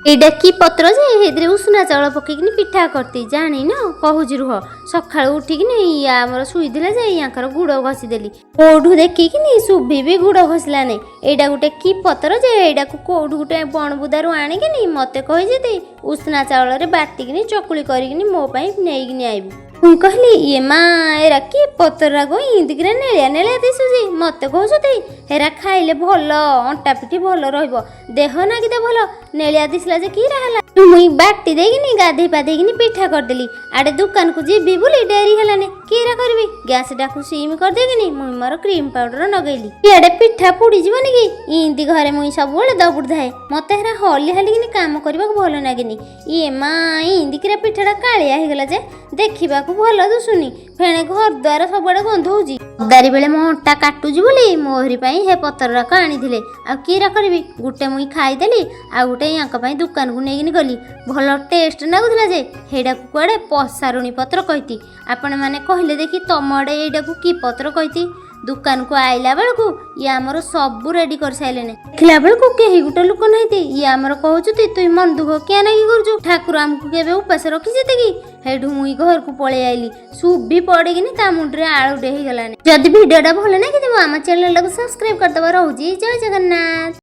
ଏଇଟା କି ପତ୍ର ଯେ ସେଇଥିରେ ଉଷୁନା ଚାଉଳ ପକେଇକିନି ପିଠା କରତି ଜାଣିନ? କହୁଛି ରୁହ। ସକାଳୁ ଉଠିକିନି ଇଆ ଆମର ଶୋଇଥିଲା ଯେ ୟାଙ୍କର ଗୁଡ଼ ଘଷିଦେଲି। କୋଉଠୁ ଦେଖିକିନି ସୁଭି ବି ଗୁଡ଼ ଘଷିଲାନି। ଏଇଟା ଗୋଟେ କି ପତ୍ର ଯେ ଏଇଟାକୁ କୋଉଠୁ ଗୋଟେ ବଣବୁଦାରୁ ଆଣିକିନି ମତେ କହିଛନ୍ତି, ଉଷୁନା ଚାଉଳରେ ବାଟିକିନି ଚକୁଳି କରିକିନି ମୋ ପାଇଁ ନେଇକିନି ଆଇବୁ। ମୁଇଁ କହିଲି, ଇଏ ମା, ଏରା କି ପତ୍ରରାକ ଇନ୍ତିକିନା ନେଳିଆ ନେଳିଆ ଦିଶୁଛି? ମତେ କହୁଛନ୍ତି ହେରା ଖାଇଲେ ଭଲ, ଅଣ୍ଟା ପିଠି ଭଲ ରହିବ, ଦେହ ନାଗିତେ ଭଲ। ନେଳିଆ ଦିଶିଲା ଯେ କିରା ହେଲା? ମୁଇଁ ବାଟି ଦେଇକିନି ଗାଧେଇ ପାଧେଇକିନି ପିଠା କରିଦେଲି। ଆଡ଼େ ଦୋକାନକୁ ଯିବି ବୋଲି ଡେରି ହେଲାନି। କିରା କରିବି? ଗ୍ୟାସଟାକୁ ସିମ୍ କରିଦେଇକିନି ମୁଇଁ ମୋର କ୍ରିମ୍ ପାଉଡର ଲଗେଇଲି। ଇଆଡ଼େ ପିଠା ପୋଡ଼ିଯିବନି କି, ଇନ୍ତି ଘରେ ମୁଇଁ ସବୁବେଳେ ଦବୁଡୁଥାଏ। ମତେ ହେରା ହଲି ହାଲିକିନି କାମ କରିବାକୁ ଭଲ ଲାଗେନି। ଇଏ ମା, ଇନ୍ତିକିରା ପିଠାଟା କାଳିଆ ହେଇଗଲା ଯେ ଦେଖିବାକୁ ଭଲ ଦିଶୁନି। ଫେଣେ ଘର ଦ୍ୱାର ସବୁଆଡ଼େ ଗନ୍ଧ ହଉଛି। ସଦାରି ବେଳେ ମୋ ଅଣ୍ଟା କାଟୁଛି ବୋଲି ମୋହରି ପାଇଁ ହେ ପତ୍ରରାକ ଆଣିଥିଲେ। ଆଉ କିରା କରିବି? ଗୋଟେ ମୁଇଁ ଖାଇଦେଲି, ଆଉ ଗୋଟେ ୟାଙ୍କ ପାଇଁ ଦୋକାନକୁ ନେଇକିନି ଗଲି। ଭଲ ଟେଷ୍ଟ ଲାଗୁଥିଲା ଯେ ହେଇଟାକୁ କୁଆଡ଼େ ପସାରୁଣୀ ପତ୍ର କହିତି। ଆପଣମାନେ କହିଲେ ଦେଖି, ତମ ଆଡ଼େ ଏଇଟାକୁ କି ପତ୍ର କହିତି? ଦୋକାନକୁ ଆଇଲା ବେଳକୁ ଇଏ ଆମର ସବୁ ରେଡି କରିସାରିଲେଣି। ଦେଖିଲା ବେଳକୁ କେହି ଗୋଟେ ଲୋକ ନାହାନ୍ତି। ଇଏ ଆମର କହୁଛନ୍ତି, ତୁଇ ମନ ଦୁଃଖ କିଆ ନାଗି କରୁଛୁ? ଠାକୁର ଆମକୁ କେବେ ଉପାସ ରଖିଛନ୍ତି କି? ହେଇଠୁ ମୁଇଁ ଘରକୁ ପଳେଇ ଆଇଲି। ସୁବି ପଡ଼ିକିନି ତା ମୁଣ୍ଡରେ ଆଳୁଟେ ହେଇଗଲାନି। ଯଦି ଭିଡ଼ିଓଟା ଭଲ ଲାଗିଥିବ, ଆମ ଚ୍ୟାନେଲଟାକୁ ସବସ୍କ୍ରାଇବ କରିଦେବ। ରହୁଛି, ଜୟ ଜଗନ୍ନାଥ।